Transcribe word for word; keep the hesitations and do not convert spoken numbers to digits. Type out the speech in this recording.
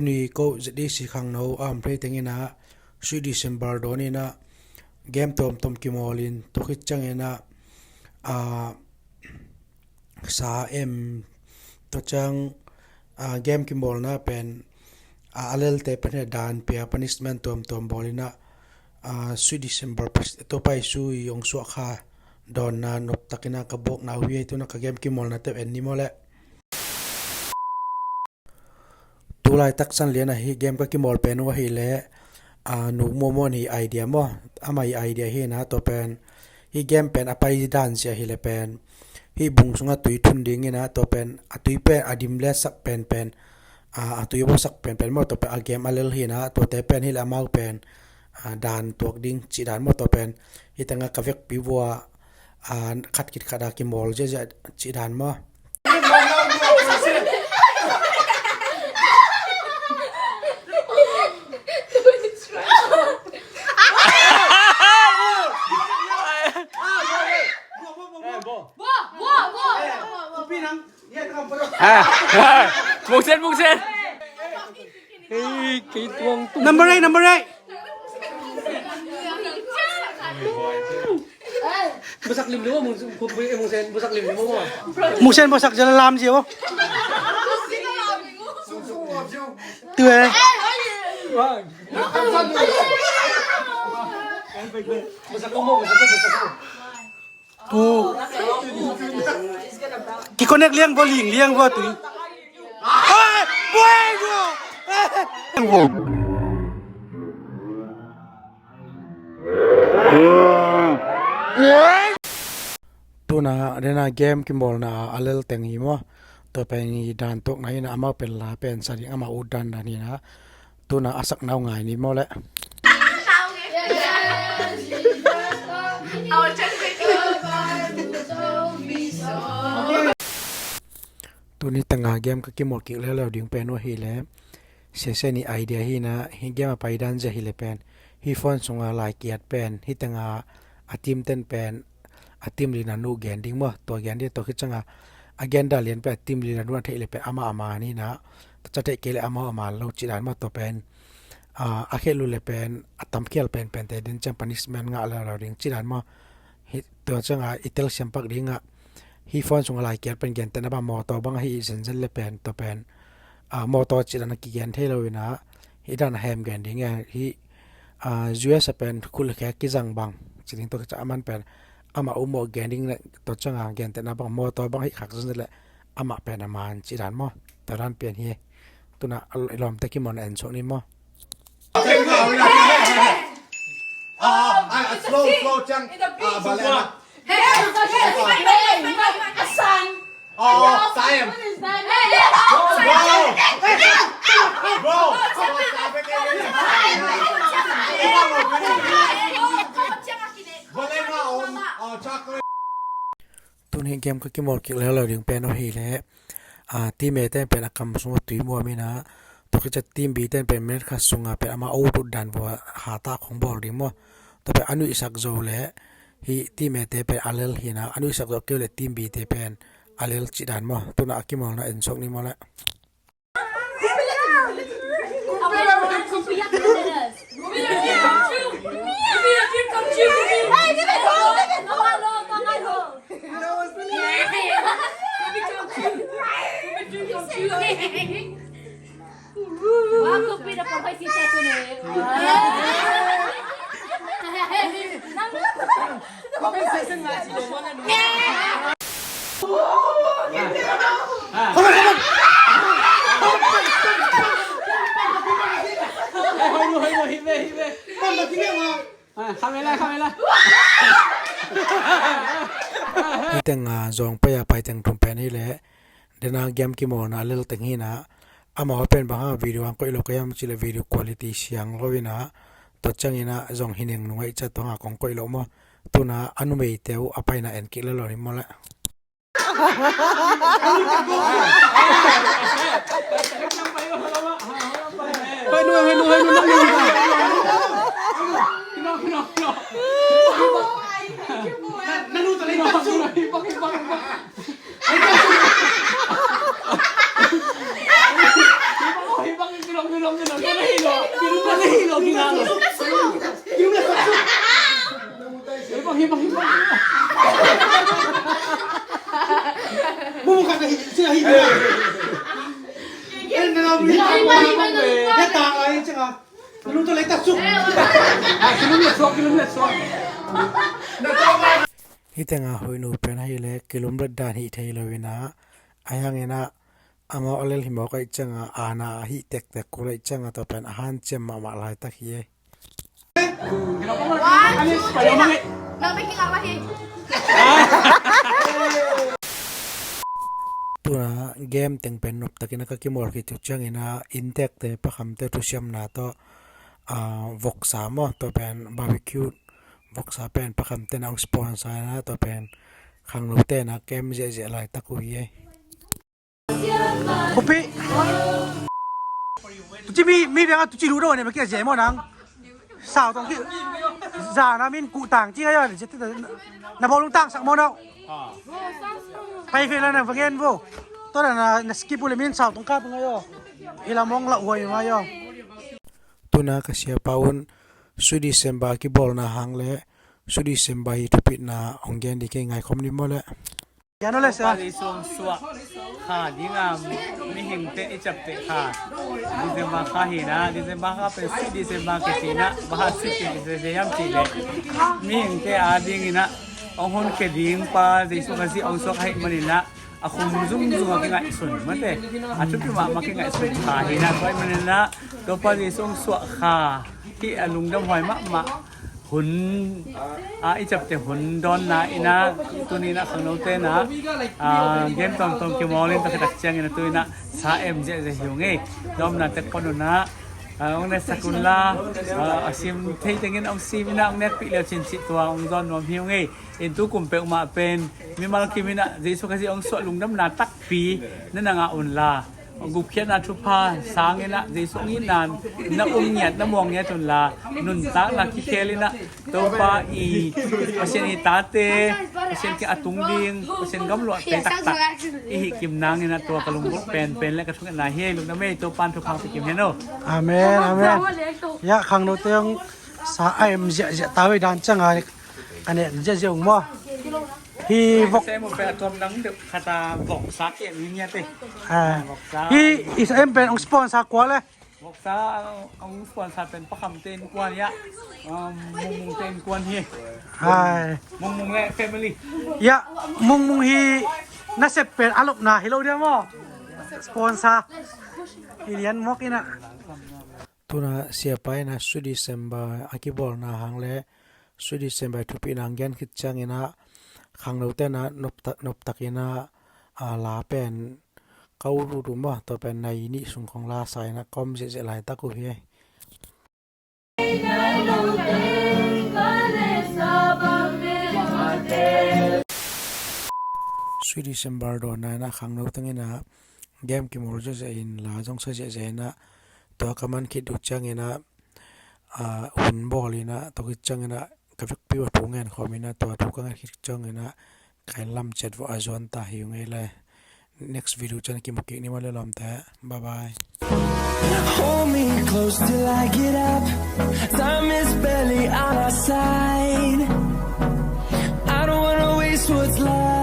Tuni ko Z D C khangno a om thei teng in ah, Sweet December dawn in ah, game tuamtuam kimawl in, tua khit ciang in ah, a, sa em, tua ciang, a, game kimawlna pen, a, a lelte pen hi dan pia, punishment tuamtuam bawl in ah, a, Sweet December, tua pai sui hong suah kha dawnna nop takin ah ka buakna uh hi. Tu in ah ka game kimawlna teuh en ni maw leh. Tulaitak San Lian ah hih game ka kimawl pen uh ahih leh, a, Nu Muamuan hi idea maw, amah hi idea hi in ah, tua pen hih game pen a pai dan zia ahih leh pen hih bung sungah tui thun ding in ah, tua pen a tui pen a dim le sak penpen, a, a tui a bawsak penpen maw, tua pen a game a lel hi in ah, tuate pen hi leh amau pen, a, dan tuak ding cih dan maw, tua pen hih tengah ka vekpi vua, a, khat khit khat a kimawl ziahziah cih dan maw. Mungsen, mungsen. Number eight, number eight. Busak limlim mo, Mungsen, busak limlim mo. Mungsen busak jalan lam sih, oh. Tu eh. Busak mo, busak mo, busak mo. Tu. Kikonek liang bo, ling liang bo tu. Ai, buai bo. Tu in ah, den a game kimawlna a lel teng hi maw. Tua pen i dan tuakna hi in ah, amau pen la pen sa ding, amau ut dandan hi in ah. Tu in ah a sakna uh ngai ni maw leh. Tuni tengah game ka kimawl kik leuleu ding pen uh ahih leh, Sesen i idea hi in ah, hih game a pai dan zia ahih leh pen hih phone sungah laikiat pen, hih tengah a team ten pen a team leader nu gen ding maw, tua gen ding, tua khit ciangah a gen dan lian pen a team leader nu a theih leh pen amah a man hi in ah, tua ciang theih kei leh amau a man lo cih dan maw, tua pen, a, a khelh leh pen a tamkhial penpente den ciang punishment ngah leuleu ding cih dan maw. Hih tua ciangah i telsiam pak dingah hih phone sungah laikiat pen gentehna bang mawtaw bang ahi zenzen leh pen, tua pen, a, mawtaw cih dan a kigen thei lo in ah, hih dan a hem gen ding e, hih, a, U S a pen khut leh khe kizang bang ci ding, tua khit ciang a man pen amah ummawh gen ding leh, tua ciangah gentehna bang mawtaw bang hih khak zenzen leh amah pen a man cih dan maw. Tua dan pian hi. Tu in ah i lawmte kimawlna en suak ni maw. Ah, ah, slow, slow ciang. Ah, ballet. Oh, time. Bro. Bro. Ballet na om, ah, chocolate. Tuni game ka kimawl kik leuleu ding pen uh ahih leh, a, team A ten pen a kam sungah tui muam in ah, tua khit ciang team B ten pen minute khat sungah pen amau ut dan vua hatah khong bawl ding maw. Tua pen a nuihsak zo leh hih team A te pen a lel hi in ah, a nuihsak zo kei uh leh team B te pen a lel cih dan maw. Tu in ah a kimawlna en suak ni maw leh. Hih teng, a, zawng pai a pai teng thum pen hi leh, den a game kimawlna a lel teng hi in ah, amau pen bang hang video hong koih lo ka hiam cih leh video quality siang lo in ah, tua ciangin ah zong hi neng nung ahih ciang tua hang kong koih lo maw. Tu in ah a numeite uh a paina en kik leuleu ni maw leh. Hih tengah hoih nu pen ahih leh kilumlet dan hih thei lo in ah, a hiang in ah amau a lel hi mawk ahih ciangin, a na a hih tektek kul ahih ciangin, tua pen a hanciam mahmah laitak hi e. Tuna game teng pen noptakin a ka kimawl khit uh ciangin ah, inntekte, pakhamte thusiamna tawh, ah, voksa maw, tua pen barbecue voksa pen pakhamte na hong sponsor in ah, tua pen khangnote na kem ziahziah laitak uh hi e. Khuapi. Tuci mi, mi biang a tuci lu do ne, ma kia zia mo nang. Sau tong ki. Za na min ku tang ci ayo, na bawlung tang sak mo nau. Pai ve la na vangen vo. Tua na, na skip uh le min sau tong kap ngayo. Hi la mong la huai ma yo. Tuna ka siapa un, Sweet December kibawlna hang le Sweet December hi thupitna hong gen ding kei, ngaikhawm ni maw le. Topa Jesu hong suah kha ding a, mihingte i ciapteh kha December kha hi na, December kha pen Sweet December kici na, bang hang Sweet December hiam cih leh, mihingte a dingin ah hong honkhia ding pa Jesu Khazih hong suak ahih manin ah, a khum zungzung a kingaihsun mate, a thupi mahmah kingaihsun kha hi na, tua ahih manin ah Topa Jesu hong suah kha hih a lungdamhuai mahmah hun, a, i ciapteh hun dawnna in ah, tuni in ah khangnote na, a, game tuamtuam kimawl in, tua khit tak ciangin ah tu in ah sa em ziahziah hi ung ei. Tua omna tek pan un ah, a, hong nesak un la, a, a sim thei tengin hong sim in ah hong nekpih le uh cin cih tua hong zawn nuam hi ung ei. In tu kum peuhmah pen mimal kim in ah Jesu Khazih hong suah lungdamna takpi na na ngah un la, gupkhiatna thupha sangin ah Jesu hong itna na um ngiat, na muang ngiat un la, nuntakna kikhel in ah Topa i, Pasian i tate, Pasian kiang a tung ding, Pasian gamluahte taktak i hih kim nangin ah tua ka lunggulh penpen le ka thungetna hi ei. Lungdam ei, Topa in thupha pia kim hen aw. Amen, amen. Ya, khangnote hong sa a em ziahziah ta ve dan ciang a, a nek ziahziah ung maw. Hi vok. Sem uh pen a tuam dang deuh khat a voksa kem hi ngiat e. Ah. Voksa. Hi, i sa em pen hong sponsor kua le? Voksa hong sponsor pen pakhamte innkuan hi a, um, Mungmungte innkuan hi. Hai. Mungmung le family. Ya, Mungmung hi nasep pen a lopna hi lo dia maw. Sponsor. Hi lian mawk in ah. Tuna siapa in ah Sweet December a kibawlna hang le Sweet December thupitna hong gen khit ciangin ah, khangnote na noptak, noptakin ah, a, la pen ka ut uh maw, tua pen nai nih sung khong la sa in ah kawm ziahziah laitak uh hi. Sweet December dawnna in ah khangno teng in ah game kimawl ziahziah in, la zong sa ziahziah in ah, tua ka man khit uh ciangin ah, a, hun bawl in ah, tua khit ciangin ah ka vekpi uh a thu ngen khawm in ah, tua thu ka ngen khit ciangin ah ka inn lam ciat vawh a zuan ta hi ung ei le. Next video ciang kimu kik ni maw le lawmte. Bye bye. Hold me close till I get up. Time is barely on our side. I don't wanna waste what's left.